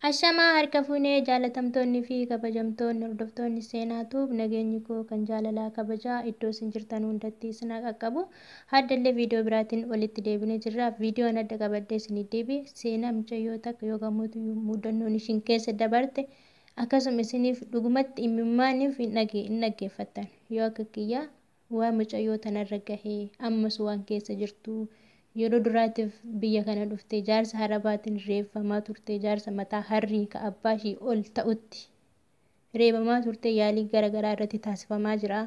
Ashamaa harka fuunee jaalatamtoonni fi kabajamtoonni hordoftoonni Seenaa Tube nageenyi koo kan jaalalaa kabajaa iddoo isin jirtan hundatti isin haa qaqqabu. Haddallee viidiyoo biraatiin walitti deebinee jirra. Viidiyoon adda qabadhee isinii deebi'e seenaa mucayyoo takka yookaan mudannoon ishiin keessa dabarte akkasuma isiniif dhugumatti imimmaaniif hin dhaggeeffattan. Yoo akka kiyyaa waan mucayyoo tanarra gahee ammas waan keessa jirtu yeroo duraatiif biyya kana dhufte jaarsa harabaatiin reeffamaa turte, jaarsa mataa harrii ka abbaa ishii ol ta'utti reebamaa turte, yaalii garaagaraa irratti taasifamaa jira.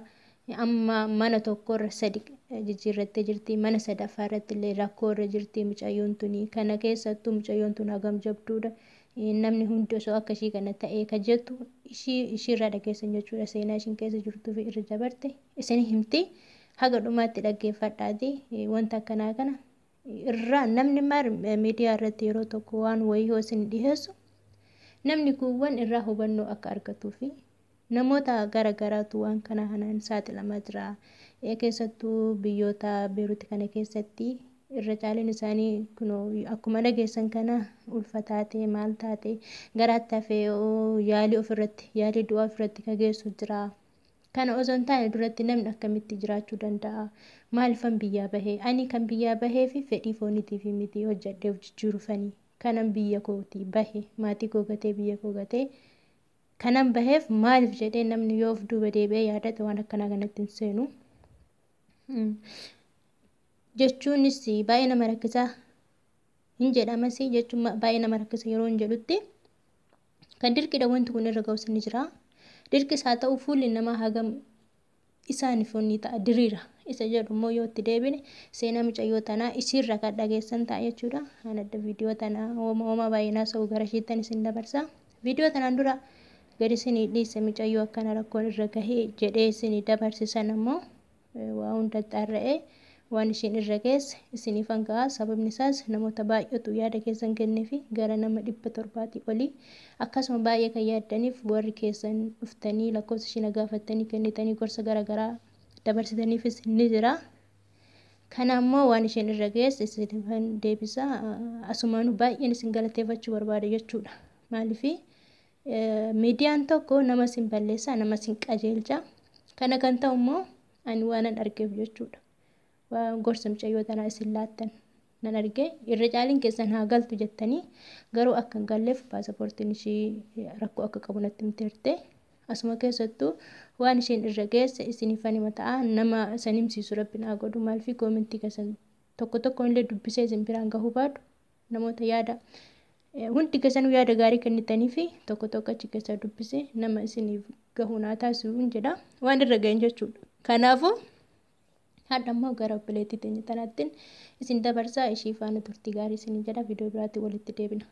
Amma mana tokkorra sadi jijjiirrattee jirti. Mana sadaffaa irratti illee rakkoo irra jirti mucayyoon tuni. Kana keessattuu mucayyoon tun hagam jabduudha. Namni hundi osoo akka ishii kana ta'ee ka jettu ishii ishiirraa dhageessan jechuudha. Seenaa ishiin keessa jirtuu fi irra dabarte isin himti. Haga dhumaatti dhaggeeffadhaati. Wanta akkanaa kana irraa namni maar miidiyaa irratti yeroo tokko waan wayii yoo isin dhiyeessu namni kuuwwan irraa hubannoo akka argatuu fi namoota gara garaatu waan kana kanaan saaxilamaa jira. Keessattuu biyyoota Beeruut kana keessatti irra caalaan isaanii kunoo akkuma dhageessan kana ulfa taate maal taate garaatti hafee yaalii ofirratti yaalii du'aa ofirratti ka geessu jira. Kana osoo hin taane duratti namni akkamitti jiraachuu danda'a? Maalifan biyyaa bahee? Ani kan biyyaa bahee fi fedhii fooniitiif miti hojjedhee of jijjiirufani. Kanan biyya kootii bahe maatii koo gatee biyya koo gatee kanan baheef maaliif jedhee namni yoo of duuba deebi'ee yaadate waan akkanaa kanatti hin seenu. Jechuunis baay'ee nama rakkisaa hin jedhamas jechuun baay'ee nama rakkisa yeroo hin jedhutti kan dirqiidha wanti kun irra ga'us ni jira. Dirqis haa ta'u fuulli namaa hagam isaaniif ni ta'a diriira isa jedhu immoo yoo itti deebine seenaa mucayyoo tanaa isiirra kan dhageessan ta'a jechuudha. An adda viidiyoo tanaa hooma hooma baay'ee naasa'u gara ishiittan isin dabarsa. Viidiyoo tanaan dura gadi isinii dhiise mucayyoo akkana rakkoon irra gahee jedhee isinii dabarsisan ammoo waa hunda xaarra'ee waan ishiin irra geesse isiniifan ga'a. Sababni isaas namoota baay'eetu yaada keessan kennee fi gara nama 700 olii akkasuma baay'ee kan yaaddaniif warri keessan dhuftanii lakkoofsa ishii na gaafattanii kennitanii gorsa garaagaraa dabarsitaniifis ni jira. Kana ammoo waan isheen irra geesse isiniifan deebisa. Asumaanuu baay'een isin galateeffachuu barbaada jechuudha. Maaliif miidiyaan tokko nama isin balleessa nama isin qajeelcha. Kana kan ta'u immoo ani waanan argeef jechuudha. Waan gorsa mucayyoo tanaa isin laattan nan arge irra caaliin keessan haa galtu jettanii garuu akka hin galleef paasapoortiin ishii rakkoo akka qabu natti himteerte. Asuma keessattuu waan isheen irra geesse isiniifan hima ta'a. Nama isin himsiisu rabbi naa godhu. Maaliif koomentii keessan tokko tokko illee dubbisee isin biraan gahuu baadu namoota yaada hundi keessanuu yaada gaarii kennitanii fi tokko tokko achi keessaa dubbisee nama isiniif gahuu naa taasisu hin jedha waan irra gahin jechuudha. Kanaafuu hadha immoo gara obboleettii teenya tanaattiin isin dabarsaa ishii faana turtii gaarii isin jedha. Viidiyoo biraatti walitti deebina.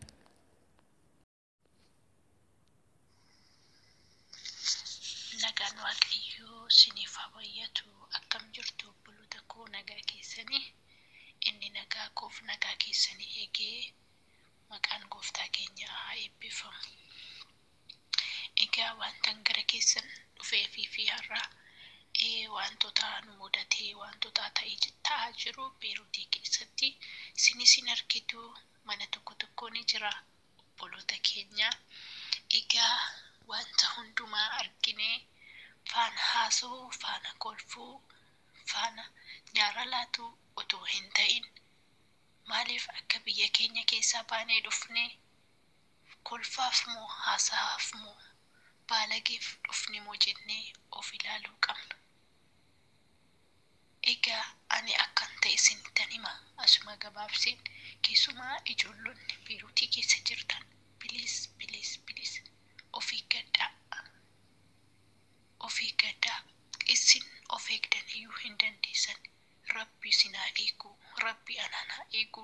Nagaan Waaqayyoo isiniif haa baay'atu. Akkam jirtu obboloota koo nagaa keessanii? Inni nagaa koof nagaa keessanii eegee maqaan gooftaa keenyaa haa eebbifamu. Egaa wantan gara keessan dhufeefii fi har'a wantoota nu mudatee wantoota ta'aa jiru Beeruutii keessatti isinis hin argitu mana tokko tokko ni jira obboloota keenya. Egaa wanta hundumaa argine faana haasa'uu, faana kolfuu, faana nyaara laatu otoo hin ta'in maaliif akka biyya keenya keessaa baanee dhufne kolfaaf moo haasa'aaf moo baalageef dhufne moo jennee of ilaaluu qabna. Egaa ani akkan ta'e isinittan hima asuma gabaabseen keessumaa ijoollonni Beeruutii keessa jirtan biliis biliis biliis of eeggadhaa. Of eeggadhaa. Isin of eegdan iyyuu hin dandeessan. Rabbi isin haa eegu. Rabbi anaan haa eegu.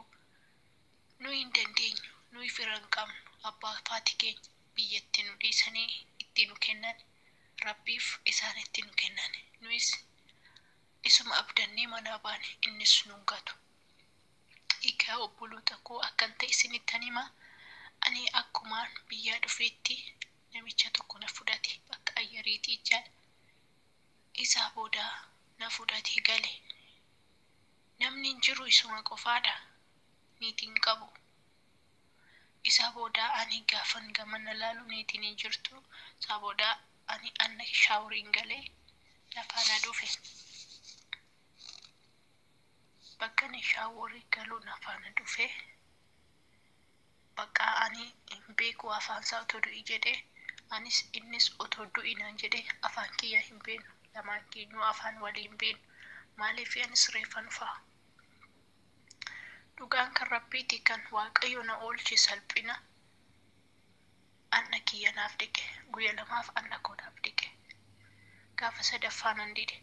Nuyi hin dandeenyu. Nuyi fira hin qabnu. Abbaa faati keenya biyyatti nu dhiisanii itti nu kennan. Rabbiif isaan itti nu kennan. Nuyis isuma abdannee manaa baane innis nun gatu. Egaa obboloota koo akkan ta'e isinittan hima. Ani akkumaan biyyaa dhufeetti namicha tokko na fudhate bakka ayyariitii jechaadha. Isaa booda na fudhatee gale. Namni hin jiru isuma qofaadha. Niitiin qabu. Isaa booda ani gaafan gamana laalu niitiin hin jirtu. Isaa booda ani anna shaaworiin galee nafaana dhufe. Bakka ani shaaworii galu nafaana dhufe. Bakka ani hin beeku afaan isaa otoo du'i jedhee anis innis otoo du'i naan jedhee afaan kiyya hin beeknu. Lamaan keenyu afaan walii hin beeknu. Maaliif anis reeffa dhufaa? Dhugaan kan rabbiiti kan waaqayyo na oolche salphina anna kiyya naaf dhiqe. Guyya lamaaf anna koo naaf dhiqe. Gaafa sadaffaa nan dide.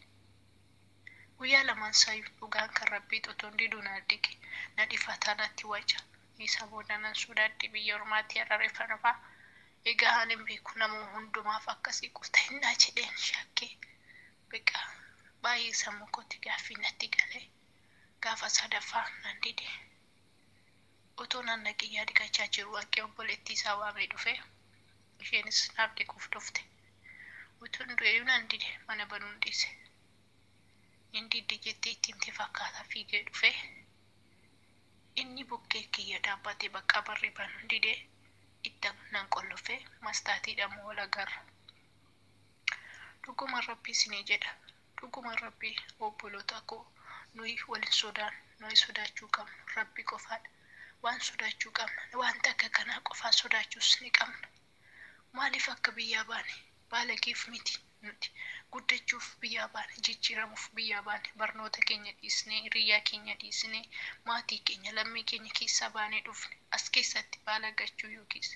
Guyyaa lamaan sayyuu dhugaan kan rabbiiti otoo hin diduu na dhiqe. Na dhifataa natti waca. Isa booda nan sodaadhe biyya ormaatti har'a reeffa dhufaa. Egaa ani hin beeku nama hundumaaf akkasii quta'innaa jedheen shakkee. Beqa baay'ee sammuu kootti gaaffii natti galee. Gaafa sadaffaa nan dide. Otoo nan naqiyyaa dhiqachaa jiru waaqee obboleettii isaa waamee dhufe. Isheenis naaf dhiquuf dhufte. Utuun du'eeyyuu nan dide mana banuun dhiise. Hin didde jettee itti himte fakkaata fiigee dhufe. Inni bukkee kiyya dhaabbatee bakka barri banuun dide itti nan qollofe mastaatiidhaan wal agarra. Dhuguma rabbii isinii jedha. Dhuguma rabbii obboloota koo nuyi wal hin sodaannu nuyi sodaachuu qabnu rabbi qofaadha. Waan sodaachuu qabna wanta akka kanaa qofaa sodaachuus ni qabna. Maaliif akka biyyaa baane baalageef miti nuti guddachuuf biyyaa baane jijjiiramuuf biyyaa baane barnoota keenya dhiisnee hiriyaa keenya dhiisnee maatii keenya lammii keenya keessaa baanee dhufne as keessatti baalagachuu yookiis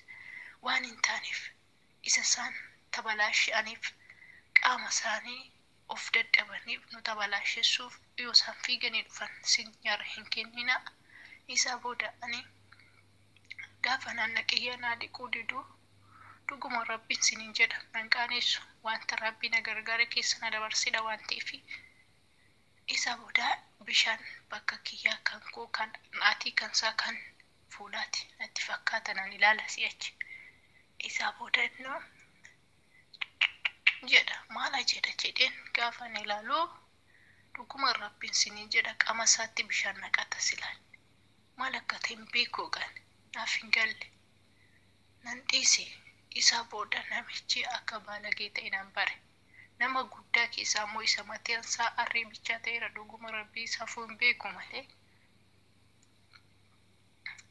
waan hin taaneef isa isaan tabalaasha'aniif qaama isaanii of dadhabaniif nu tabalaashessuuf yoo isaan fiiganii dhufan sin nyaara hin kenninaa. Isaa booda ani gaafa naanna qiyya naa dhiquu diduu dhuguma rabbiin sinin jedha nan qaanessu wanta rabbi na gargaare keessa na dabarsedha waan ta'eef. Isa booda bishaan bakka kiyyaa kan koo kan naatii kan isaa kan fuulaati natti fakkaata nan ilaala si'achi. Isaa booda innoo jedha maala jedha jedheen gaafa ni ilaalu dhuguma rabbiin sinin jedha qaama isaatti bishaan naqata silaan. Maal akka ta'e hin beeku gan naaf hin galle. Nan dhiise. Isa booda namichi akka baalagee ta'e nan bare. Nama guddaa keessaa immoo isa mataan isaa harree bichaa ta'eera dhuguma rabbii safuu hin beeku malee.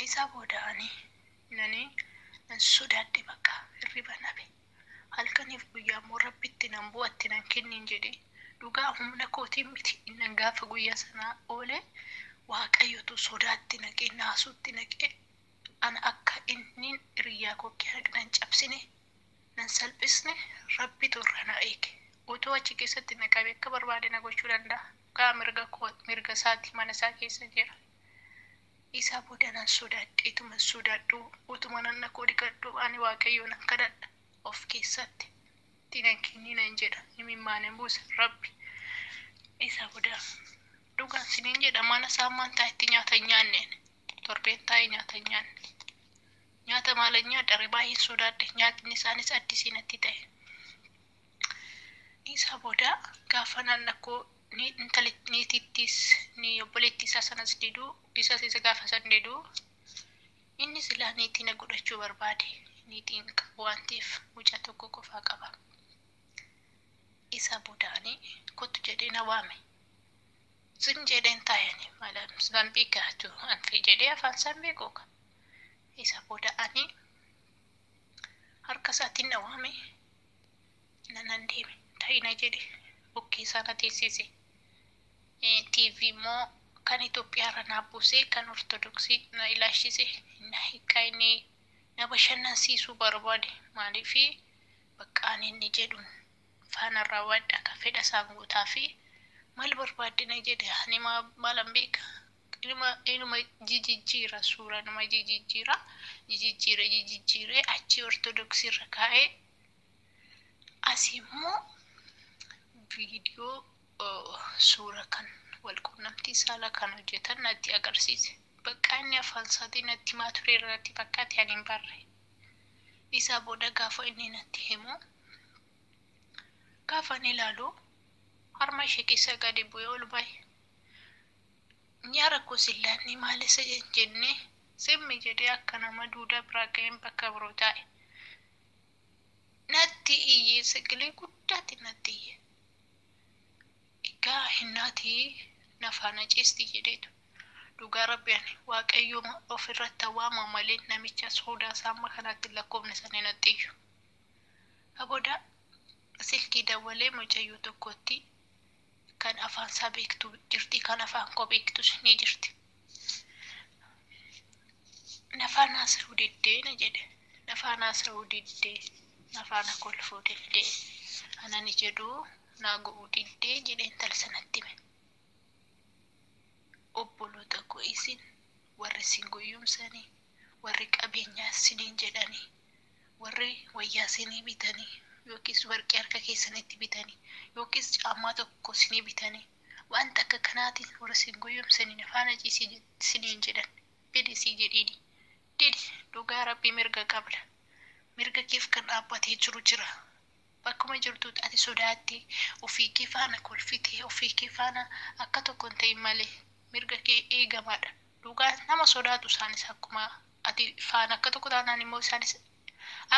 Isa booda ani nani nan sodaadhe bakka hirriba nabe. Halkaniif guyyaa immoo rabbitti nan bu'atte nan kennin jedhee dhugaa humna kootiin miti innan gaafa guyyaa sanaa oole waaqayyotu sodaatti naqee naasutti naqee ana akka inni hiriyaa koo nan cabsine nan salphisne rabbitu irra na eege. Otoo achi keessatti na qabe akka barbaade na gochuu danda'a. Dhugaa mirga koo mirga isaati mana isaa keessa jira. Isaa booda nan sodaadheetuma sodaadhu utuma nan na koo dhiqadhu ani waaqayyo nan kadhadha of keessatti. Itti nan kenninan jedha imimmaan buusa rabbi. Isaa booda dhugaan siniin jedha mana isaa ammaan taa'e itti nyaata hin nyaanneen torbeen taa'e nyaata hin nyaanne. Nyaata maalan nyaadha baay'een sodaadhe nyaatni isaanis addisii natti ta'e. Isaa booda gaafa naannoo ni intali niitittis ni obboleettii isaa sanas diduu isas isa gaafa san diduu inni silaa niitii na godhachuu barbaade niitiin qabu waan ta'eef mucaa tokko qofaa qaba. Isa booda ani kottu jedhee na waame. Sin jedheen taa'ani malam san beekaatu anfi jedhee afaan san beeku. Isa booda ani harka isaatiin na waame nanan deeme ta'ina jedhe bukkee isaa na teessise. TV immoo kan Itoophiyaa irra naa buusee kan Ortodoksii na ilaashise na hiikaa inni na bashannansiisuu barbaade maaliifi bakka ani inni jedhuun faana raawwadha kan fedha isaan guutaa fi maal barbaadde na jedhe ani maalan beeka inuma jijijjiira suura nama jijijjiira jijijjiire jijijjiire achi Ortodoksii irra kaa'ee asii immoo viidiyoo suura kan wal quunnamtii saalaa kan hojjetan natti agarsiise. Bakka inni afaan isaatiin natti himaa tureera natti fakkaate ani hin barre. Isaa booda gaafa inni natti himu gaafa inni ilaalu harma ishee keessa gadi bu'ee ol ba'e. Nyaara koo sillaanni maal isa jenne Simmi jedhee akka nama duudaa biraa ga'een bakka biroo taa'e. Natti iyyee sagalee guddaatti natti iyye. Egaa hinnaatii nafaana ciisti jedheetu. Dhugaa rabbi ani waaqayyo ofirratti waama malee namicha sodaa isaa amma kanaatti lakkoofne sana natti iyyu. Booda silkii dawwalee mucayyoo tokkotti kan afaan isaa beektu jirti kan afaan koo beektus ni jirti. Nafaan haasa'uu diddee na jedhe. Nafaan haasa'uu diddee. Nafaan kolfuu diddee. Anani jedhu naa go'uu diddee jedhee intala sanatti hime. Obboloota koo isin warri isin gowwoomsanii, warri qabeenyaa isiniin jedhanii, warri wayyaa isinii bitanii, yookiis warqee harka keessanitti bitanii, yookiis caammaa tokko isinii bitanii, wanta akka kanaatiin warra isin gowwoomsanii nafaana ciisii isiniin jedhan didisii jedhiini. Didi dhugaa rabbii mirga qabda. Mirga keef kan dhaabbatee jiru jira. Bakkuma jirtutti ati sodaattee ofii kee faana kolfitee ofii kee faana akka tokko hin ta'in malee mirga kee eegamaadha. Dhugaa nama sodaatu isaanis akkuma ati faana akka tokko taanaan immoo isaanis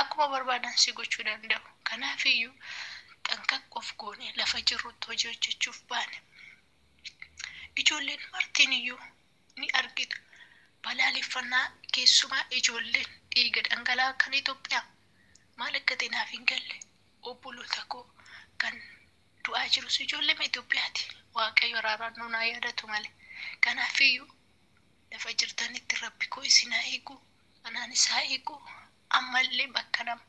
akkuma barbaadan si gochuu danda'u. Kanaafiyyuu xanqaq of goone lafa jirrutti hojii hojjechuuf baane. Ijoolleen martiin iyyuu ni argitu. Balaaleffannaa keessumaa ijoolleen dhiiga dhangala'aa kan Itoophiyaa maal akka ta'e naaf hin galle. Obboloota koo kan du'aa jirus ijoollee Itoophiyaati. Waaqayyo araaraan nuun haa yaadatu malee. Kanaafiyyuu lafa jirtanitti rabbi koo isin haa eegu, anaanis haa eegu. Ammallee bakka nama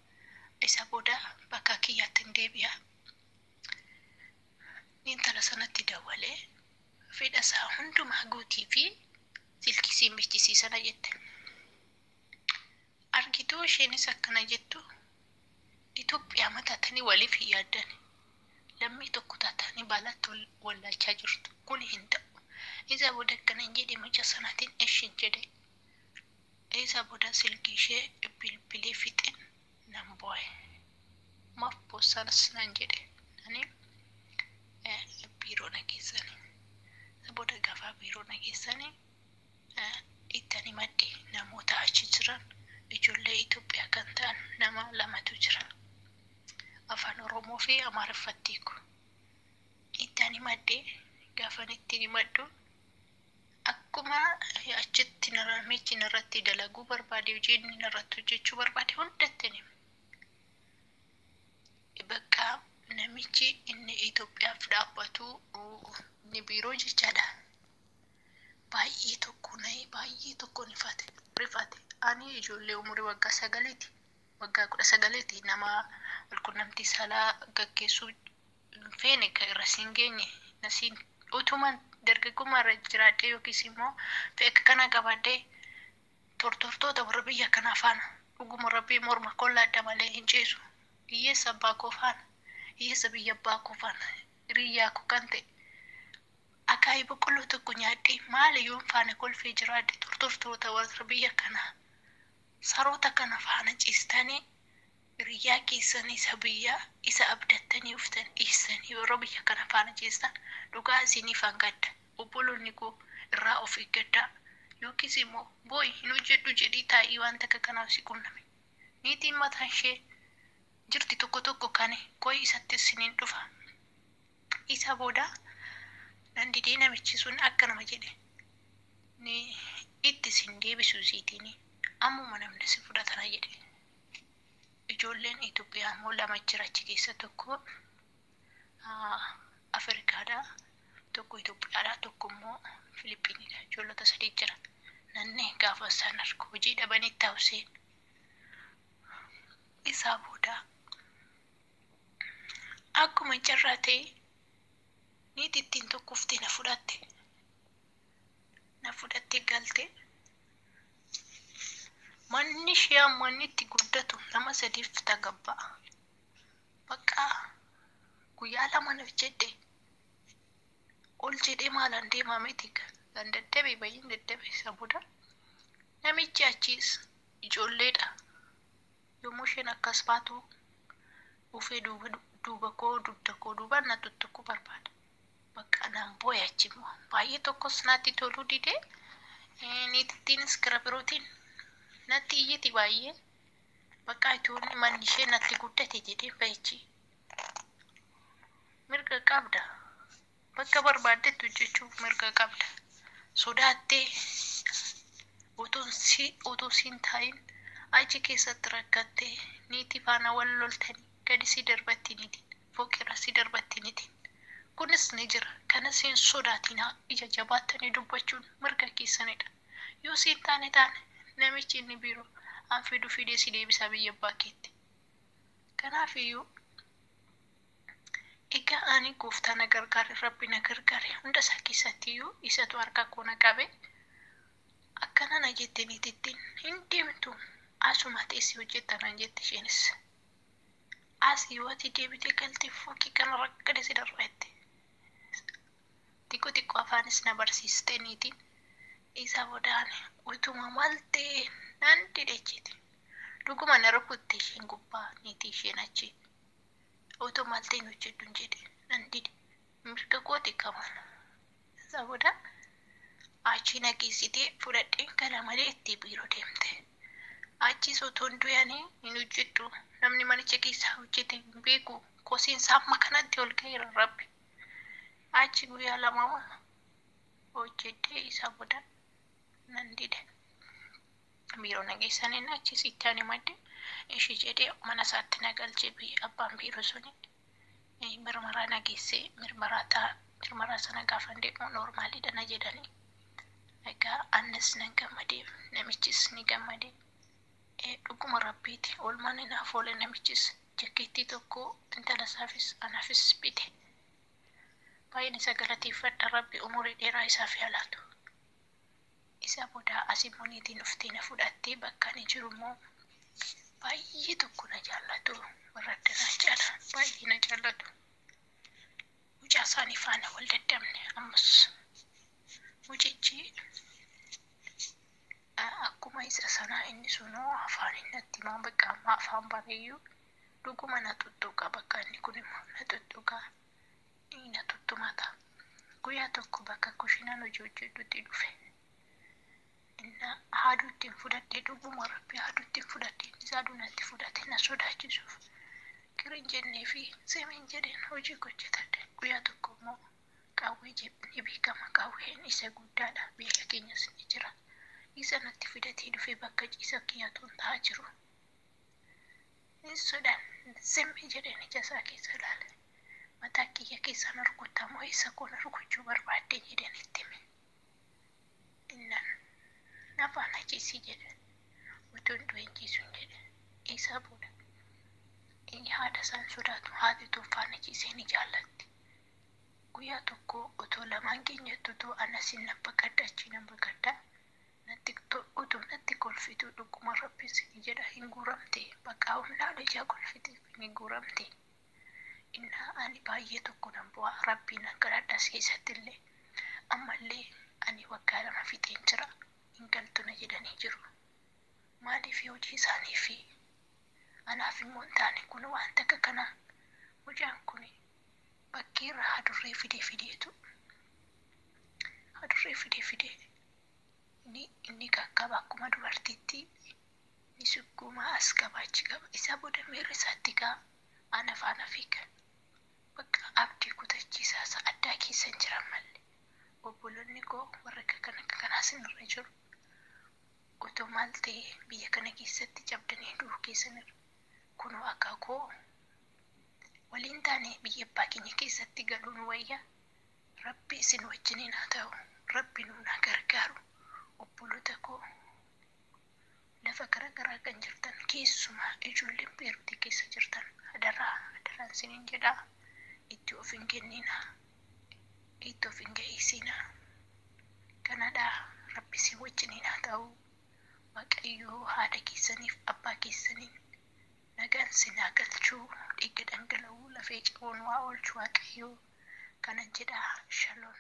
isa booda bakka kiyyaatti hin deebi'a. Intala sanatti dawwalee fedha isaa hundumaa guutii fi silkii siin bichisiisana jette. Argituu isheenis akkana jettu Itoophiyaa mataatanii waliif hin yaaddan. Lammii tokko taatanii baalaatti wallaalchaa jirtu. Kun hin ta'u. Isa booda akkana hin jedhe mucaa sanaatiin ishiin jedhe. Isa booda silkii ishee bilbilee fixeen nan boo'e. Maaf boossanas nan jedhe. Nani biiroo na geessani. Isa booda gaafa biiroo na geessani ittani madde namoota achi jiran ijoollee Itoophiyaa kan ta'an nama lamatu jira. Afaan Oromoo fi Amaariffatti hiiku. Ittani maddee gaafan ittiin himadhu akkuma achitti namichi narratti dalaguu barbaade hojii inni narratti hojjechuu barbaade hundatti hime. Bakka namichi inni Itoophiyaaf dhaabbatu inni biiroo jechaadha. Baay'ee tokko na'e baay'ee tokko rifate rifate. Ani ijoollee umurii waggaa 9ti waggaa 19ti nama walqunnamtii saalaa gaggeessuu hin feene kan irra siin geenye nasiin utuman dargaggummaa irra jiraadhee yookiis immoo fe'e kana qabaadhee tortortoota warra biyya kanaa faana dhuguma rabbii morma kollaadha malee hin ciisu. Hiyyeessa abbaa koo faana hiyyeessa biyya abbaa koo faana hiriyyaa koo kan ta'e akaayii boqqolloo tokko nyaadhee maali yoon faana kolfee jiraadhe tortortoota warra biyya kanaa saroota kana faana ciistanii hiriyyaa keessanii isa biyyaa isa abdattanii uftan dhiissanii yeroo biyya kana faana ciistan dhugaa isiniif hangadda. Obboloonni koo irraa of eeggadhaa yookiis immoo booyi hin hojjedhu jedhii taa'ii waan takka kanaaf si qunname. Niitiin mataan ishee jirti tokko tokko kan kooyi isatti isiniin dhufa. Isa booda nan didee namichi sun akka nama jedhe ni itti isin deebisu isiitiin ammuma namni si fudhatana jedhe. Ijoolleen Itoophiyaa immoo lama jira achi keessa tokko Afrikaadha tokko Itoophiyaadha tokko immoo Filipiinidha. Ijoollota sadii jira. Nanni gaafa isaan argu hojii dhabanii taa'u Isaa booda akkuma carraa ta'e niitii ittiin tokkoftee na fudhatte. Na fudhattee galte. Manni ishee ammoo inni itti guddatu nama sadiif tagabba'a. Bakka guyyaa lama naaf jedhe ol jedhee maalaan deemaa miti kan dadhabe baay'een dadhabe isa booda namichi achiis ijoolleedha. Yommuu isheen akkas baatu ufee duuba koo dugda koo duubaan na tuttuquu barbaada. Bakka naan boo'e achi immoo baay'ee tokkos natti toluu didee Niitittiinis gara birootiin natti iyyiti baay'ee. Bakka itoonni manni ishee natti guddate jedhee ba'ichi. Mirga qabda. Bakka barbaaddetti hojjechuuf mirga qabda. Sodaattee utuu siin taa'in achi keessatti rakkattee niitii faana wal loltanii gadi si darbatti niitiin fooqirra si darbatti niitiin. Kunis ni jira. Kanas hin sodaatinaa ija jabaattanii dubbachuun mirga keessanidha. Yoo siin taane taane namichi inni biiroo an fidu fidee si deebisaa biyya abbaa keetti. Kanaaf iyyuu egaa ani gooftaa na gargaare rabbi na gargaare hunda isaa keessatti iyyuu isatu harka koo na qabe akkana na jette niitittiin hin deemtu asuma teessee hojjetta naan jette isheenis. As yoo ati deebitee galtee fooqii kana rakkate si darba jette. Xiqqoo xiqqoo afaanis na barsiiste niitiin. Isa boodaan utuma maal ta'e naan dide jeeti. Dhuguma na rukutte isheen gubbaa niitii isheen achi. Otoo maal ta'e hin hojjedhu hin jedhe nan dide. Mirga kooti qaban. Isa booda achi na geessitee fudhadheen kana malee itti biiroo deemte. Achis otoo hin du'anii hin hojjedhu. Namni manicha keessaa hojjete hin beeku. Kosiin isaa amma kanatti ol ga'eera rabbi. Achi guyyaa lama hojjedhee isa booda nan dide. Biiroo na geessaniin achis itti ani madde ishii jedhee mana isaatti na galchee abbaan biiroo suni mirmaraa na geessee mirmaraa ta'a mirmaraa sana gaafa deemu noormaaliidha na jedhanii. Egaa anis nan gammadee namichis ni gammadee. Dhuguma rabbiiti oolmaan naaf oole namichis jakkeettii tokko intala isaafis anaafis bite. Baay'een isa galateeffadha rabbi umurii dheeraa isaaf haa laatu. Isa booda as immoo niitiin dhuftee na fudhattee bakka ani jiru immoo baay'ee tokko na jaallatu warra addanaa caala baay'ee na jaallatu. Mucaa isaanii faana wal daddabne ammas mucichi akkuma isa sanaa inni sunuu afaan natti himaa bakka amma afaan bareeyyuu dhuguma na tuttuqa bakka inni kun immoo na tuttuqa na tuttumata. Guyyaa tokko bakka kushinaan hojii hojjedhutti dhufe. Inna haaduu ittiin fudhadhee dhuguma rabbi haaduu ittiin fudhadhee innis haaduu natti fudhate na sodaachisuuf. Kirin jennee fi seemeen jedheen hojii hojjetadhe. Guyyaa tokko immoo qawwee ni beekama qawween isa guddaadha biyya keenyas ni jira. Isa natti fidatee dhufee bakka ciisa kiyyaatuun ta'aa jiru. Hin sodaan simmi jedheen ija isaa keessa ilaale. Mataa kiyya keessaan rukuttamoo isa koon rukuchuu barbaadde jedheen itti hime. Innaan nafaan achiisii jedhe. Utuu hin du'in ciisuun jedhe. Isa booda inni haadha isaan sodaatu haati tun faana ciisee ni jaallatti. Guyyaa tokko otoo lamaan keenyatti otoo anas nan baqadha achi nan baqadha. Natti utuu natti kolfitu dhuguma rabbiin sin jedha hin guuramte bakka humnaan ija kolfite hin guuramte. Innaa ani baay'ee tokko nan bu'a rabbiin nan kadhadhas keessatti illee ammallee ani waggaa lama fixeen jira hin galtu na jedhanii jiru. Maaliif hojii isaanii fi anaaf immoo hin taane kun wanta akka kanaa mucaan kun bakkeerra hadurree fidee fideetu hadurree fidee fidee inni qaqqaba akkuma dubartiitti ni sukkuuma as qaba achi qaba isa booda miirri isaatti gaa ana faana fiiga bakka abdii kutachiisaa isa addaa keessa hin jiran malee obboloonni koo warra akka kana akka kanaas irra jiru otoo maal ta'e biyya kana keessatti cabdanii du'uu keessanirra kunoo akaakoo waliin taane biyya abbaa keenya keessatti galuun wayya rabbi isin wajjiniin haa ta'u rabbi nuun haa gargaaru obboloota koo lafa garaagaraa kan jirtan keessumaa ijoolleen Beeruutii keessa jirtan hadaraa hadaraan isiniin jedhaa itti of hin kenninaa itti of hin ga'isinaa kanadhaa rabbi isin wajjiniin haa ta'u waaqayyoo haadha keessaniif abbaa keessaniin nagaan isin haa galchuu dhiiga dhangala'uu lafee cabuun waa oolchu waaqayyoo kanan jedhaa shaloom.